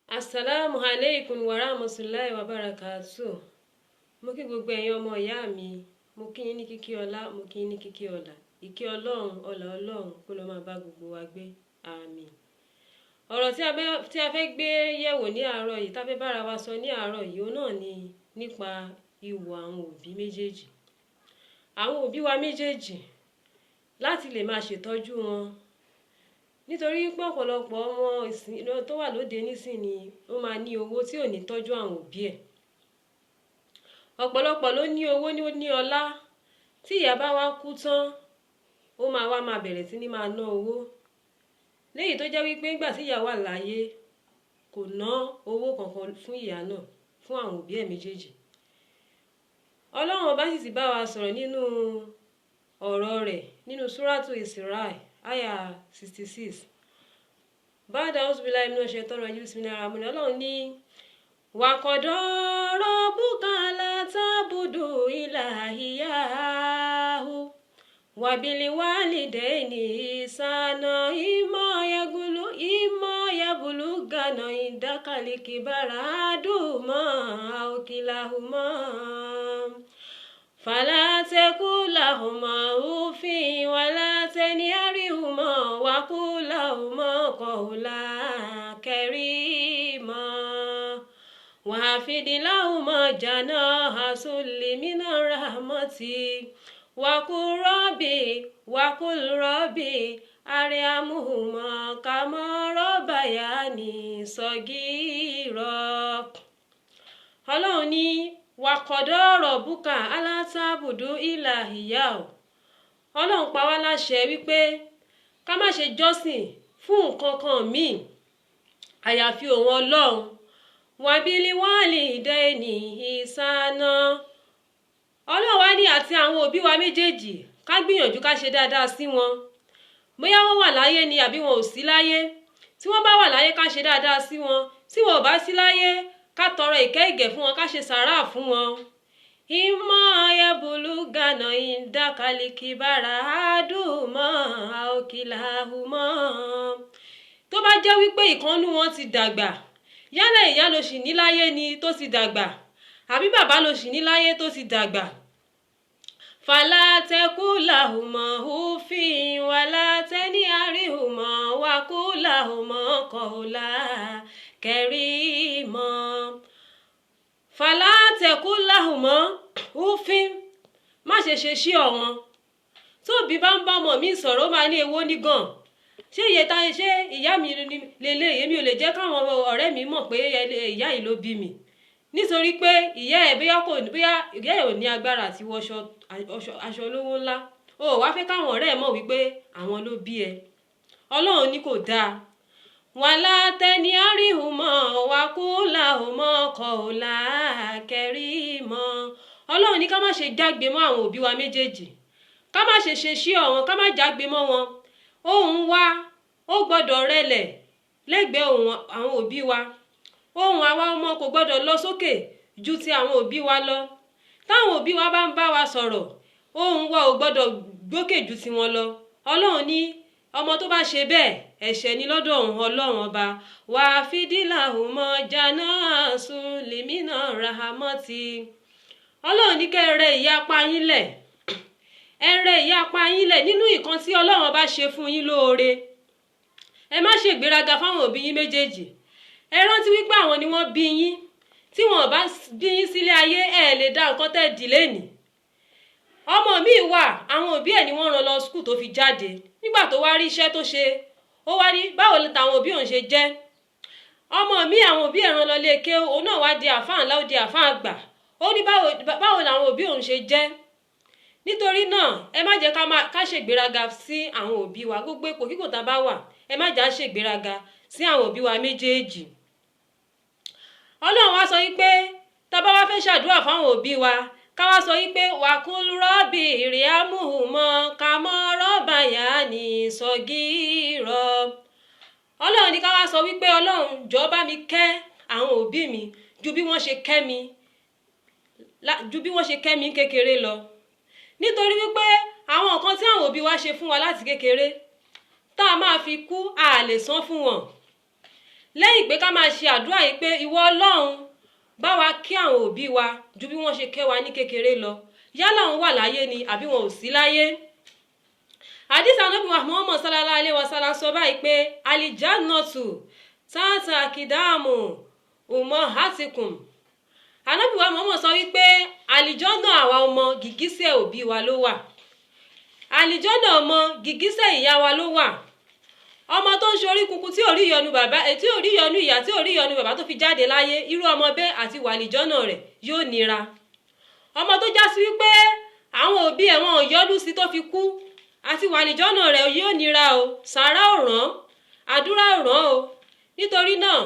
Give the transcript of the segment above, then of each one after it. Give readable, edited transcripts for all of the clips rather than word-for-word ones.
Asalaamu alaikum warahmatulahi wabarakatuh. Mo kí gbogbo ẹ̀yin ọmọ ìyá mi, mo kí yín ní kíkí ọlá, mo kí yín ní kíkí ọlà. Ìkẹ́ Ọlọ́run, ọlà Ọlọ́run kó lọ máa bá gbogbo wa gbé. Àmín. Ọ̀rọ̀ tí a fẹ́ gbé yẹ̀wò ní àárọ̀ yìí, tá fẹ́ bára wa sọ ní àárọ̀ yìí, òun náà ni nípa ìwọ̀ àwọn òbí méjèèjì. Àwọn òbí wa méjèèjì, láti lè máa ṣètọ́jú wọn. Nítorí pé ọ̀pọ̀lọpọ̀ ọmọ ìsìn tó wà lóde nísìnyí ó máa ní owó tí ò ní tọ́jú àwọn òbí ẹ̀. Ọ̀pọ̀lọpọ̀ ló ní owó ní ó ní ọlá. Tí ìyá bá wá kú tán, ó máa wá máa bẹ̀rẹ̀ sí ní máa ná owó. Léyìí tó jẹ́ wípé nígbà tí ìyá wà láyé, kò ná owó kankan fún ìyá náà, fún àwọn òbí ẹ̀ méjèèjì. Ọlọ́run ọba sì ti bá wa sọ̀rọ̀ nínú ọ̀rọ̀ rẹ̀ nínú Súrátù Isra, Ayah 66. Ba'da auzubillahi minash shaitani rajim, bismillahir rahmanir rahim. Ọlọ́run ní, wa qada rabbuka alla ta'budu illa iyyahu wa bil walidayni ihsana imma yablughanna indakal kibara ahaduhuma aw kilahuma fala taqul lahuma uffin wala tanharhuma wa qul lahuma qawlan karima wahfid lahuma janaha dhulli minar rahmati wa qul rabbi irhamhuma kama rabbayani saghira. Ọlọ́run ní wa qada rabbuka alla ta'budu illa iyyahu. Ọlọ́run pa wá láṣẹ wípé ká má ṣe jọ́sìn fún nǹkan kan míì àyàfi òun Ọlọ́run. Wa bil walidayni ihsana. Ọlọ́run wá ní àti àwọn òbí wa méjèèjì, ká gbìyànjú ká ṣe dáadáa sí wọn. Bóyá wọ́n wà láyé ni àbí wọn ò sí láyé. Tí wọ́n bá wà láyé, ká ṣe dáadáa sí wọn. Tí wọn ò bá sí láyé, ká tọrọ ìkẹ́ ìgẹ̀ fún wọn, ká ṣe sàárà fún wọn. Imma yablughanna indakal kibara ahaduhuma aw kilahuma. Tó bá jẹ́ wípé ìkan nínú wọn ti dàgbà, yálà ìyá ló ṣì ní láyé ni tó ti dàgbà, àbí bàbá ló ṣì ní láyé tó ti dàgbà. Fala taqul lahuma uffin wala tanharhuma wa qul lahuma qawlan karima. Fala taqul lahuma uffin. Má ṣe ṣe sí ọ̀wọ́n. Tóbi bá ń bá ọmọ mi sọ̀rọ̀, ó máa ní èwo ní gan. Ṣé iye ta ṣé ìyá mi lélẹ̀? Èmi ò lè jẹ́ káwọn ọ̀rẹ́ mi mọ̀ pé ìyá yìí ló bí mi. Nítorí pé ìyá ẹ̀ bóyá kò ní, bóyá ìyá ẹ̀ ò ní agbára àti wọ aṣọ olówó ńlá. O ò wá fẹ́ káwọn ọ̀rẹ́ ẹ mọ̀ wípé àwọn ló bí ẹ. Ọlọ́run ní kò dáa. Wala tanharhuma wa qul lahuma qawlan karima. Ọlọ́run ní ká má ṣe jágbe mọ́ àwọn òbí wa méjèèjì. Ká má ṣe ṣe sí ọ̀wọ́n, ká má jágbe mọ́ wọn. Ohùn wa ó gbọdọ̀ rẹlẹ̀ lẹ́gbẹ̀ẹ́ ohùn àwọn òbí wa. Ohùn àwa ọmọ kò gbọdọ̀ lọ sókè ju ti àwọn òbí wa lọ. Táwọn òbí wa bá ń bá wa sọ̀rọ̀, ohùn wa ò gbọdọ̀ gbókè ju ti wọn lọ. Ọlọ́run ní ọmọ tó bá ṣe bẹ́ẹ̀, ẹ̀ṣẹ̀ ni lọ́dọ̀ òun Ọlọ́run ọba. Wahfid lahuma janaha dhulli minar rahmati. Ọlọ́run ní kí ẹ rẹ ìyapa yín lẹ̀. Ẹ rẹ ìyapa yín lẹ̀ nínú nǹkan tí Ọlọ́run ọba ṣe fún yín lóore. Ẹ má ṣe ìgbéraga fáwọn òbí yín méjèèjì. Ẹ rántí wípé àwọn ni wọ́n bí yín. Tí wọn ò bá bí yín sílé ayé, ẹ lè dá nǹkan tẹ́ dì lénìí. Ọmọ mi wà, àwọn òbí ẹ̀ ni wọ́n rán lọ school tó fi jáde. Nígbà tó wá rí iṣẹ́ tó ṣe, ó wá ní báwo ni tàwọn òbí òun ṣe jẹ́. Ọmọ mi, àwọn òbí ẹ̀ rán lọ ilé kéwú, òun náà wá di àfáà ńlá, ó di àfáà àgbà. Ó ní báwo làwọn òbí òun ṣe jẹ́. Nítorí náà, ẹ má jẹ́ ká ṣe ìgbéraga sí àwọn òbí wa. Gbogbo ipò kíkò tá bá wà, ẹ má jẹ́ á ṣe ìgbéraga sí àwọn òbí wa méjèèjì. Ọlọ́run wá sọ wípé tá bá wá fẹ́ ṣàdúrà fún àwọn òbí wa, ká wá sọ wípé wa qul rabbi irhamhuma kama rabbayani saghira. Ọlọ́run ní ká wá sọ wípé Ọlọ́run, jọ̀ọ́ bá mi kẹ́ àwọn òbí mi ju bí wọ́n ṣe kẹ́ mi kékeré lọ. Nítorí wípé àwọn nǹkan tí àwọn òbí wa ṣe fún wa láti kékeré, tá a máa fi kú, a lè san fún wọn. Lẹ́yìn pé ká máa ṣe àdúrà yìí pé ìwọ Ọlọ́run bá wa kí àwọn òbí wa ju bí wọ́n ṣe kẹ́ wa ní kékeré lọ, yálà wọn wà láyé ni àbí wọn ò sí láyé. Àdìsí Ànábì wa Muhammad sallallahu alaihi wasallam sọ báyìí pé alijannatu tata akidamu umahatikum. Ànábì wa Muhammad sọ wípé àlìjọ́nà àwa ọmọ, gìgísẹ̀ òbí wa ló wà. Àlìjọ́nà ọmọ, gìgísẹ̀ ìyá wa ló wà. Ọmọ tó ń ṣorí kunkun, tí ò rí ìyọnu bàbá, tí ò rí ìyọnu ìyá, tí ò rí ìyọnu bàbá tó fi jáde láyé, irú ọmọ bẹ́ẹ̀ àti wàlìjọ́nà rẹ̀ yóò nira. Ọmọ tó já sí wípé àwọn òbí ẹ̀ wọn ò yọ́nú sí tó fi kú, àti wàlìjọ́nà rẹ̀ yóò nira o. Sàrà ò ràn, àdúrà ò ràn o. Nítorí náà,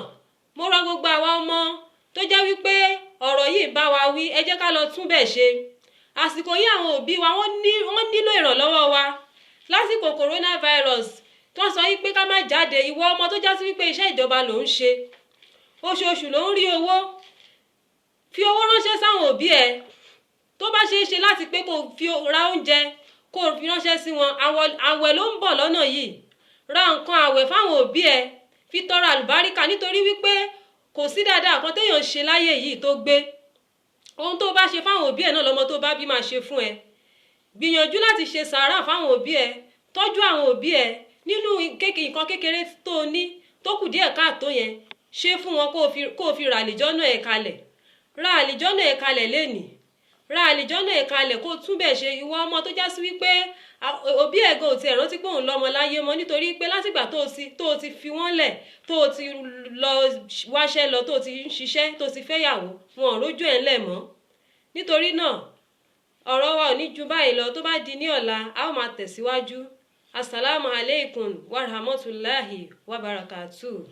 mo rọ gbogbo àwa ọmọ tó jẹ́ wípé ọ̀rọ̀ yìí bá wa wí, ẹ jẹ́ ká lọ tún bẹ̀ ṣe. Àsìkò yìí, àwọn òbí wa wọ́n nílò ìrànlọ́wọ́ wa. Lásìkò coronavirus tó sọ wípé ká má jáde, ìwọ ọmọ tó já sí wípé iṣẹ́ ìjọba ló ń ṣe, oṣooṣù ló ń rí owó, fi owó ránṣẹ́ sáwọn òbí ẹ. Tó bá ṣeé ṣe láti pé kó fi ra oúnjẹ, kó fi ránṣẹ́ sí wọn. Àwẹ̀ ló ń bọ̀ lọ́nà yìí, ra nǹkan àwẹ̀ fáwọn òbí ẹ, fi tọrọ àlùbáríkà, nítorí wípé kò sí dáadáa kan téèyàn ń ṣe láyé yìí tó gbé. Ohun tó bá ṣe fáwọn òbí ẹ náà lọmọ tó bá bí máa ṣe fún ẹ. Gbìyànjú láti ṣe sàárà fáwọn òbí ẹ, tọ́jú àwọn òbí ẹ nínú nǹkan kékeré tó o ní tó kù díẹ̀ káàtó yẹn, ṣe fún wọn, kó o fi ra àlìjọ́nà ẹ̀ kalẹ̀. Ra àlìjọ́nà ẹ̀ kalẹ̀ lénìí, ra àlìjọ́nà ẹ̀ kalẹ̀, kó o tún bẹ̀ ṣe. Ìwọ ọmọ tó já sí wípé òbí ẹ̀ gan ò tiẹ̀ rántí pé òun lọ́mọ láyé mọ́, nítorí pé látìgbà tó o ti fi wọ́n lẹ̀, tó o ti lọ wáṣẹ́ lọ, tó o ti ń ṣiṣẹ́, tó o ti fẹ́yàwó, wọn ò rójú ẹ̀ ńlẹ̀ mọ́. Nítorí náà, ọ̀rọ̀ wa ò ní ju báyìí lọ. Tó bá di ní ọ̀la, a ó máa tẹ̀síwájú. Asalaamu aleykum wa rahmatulahi wa barakatuh.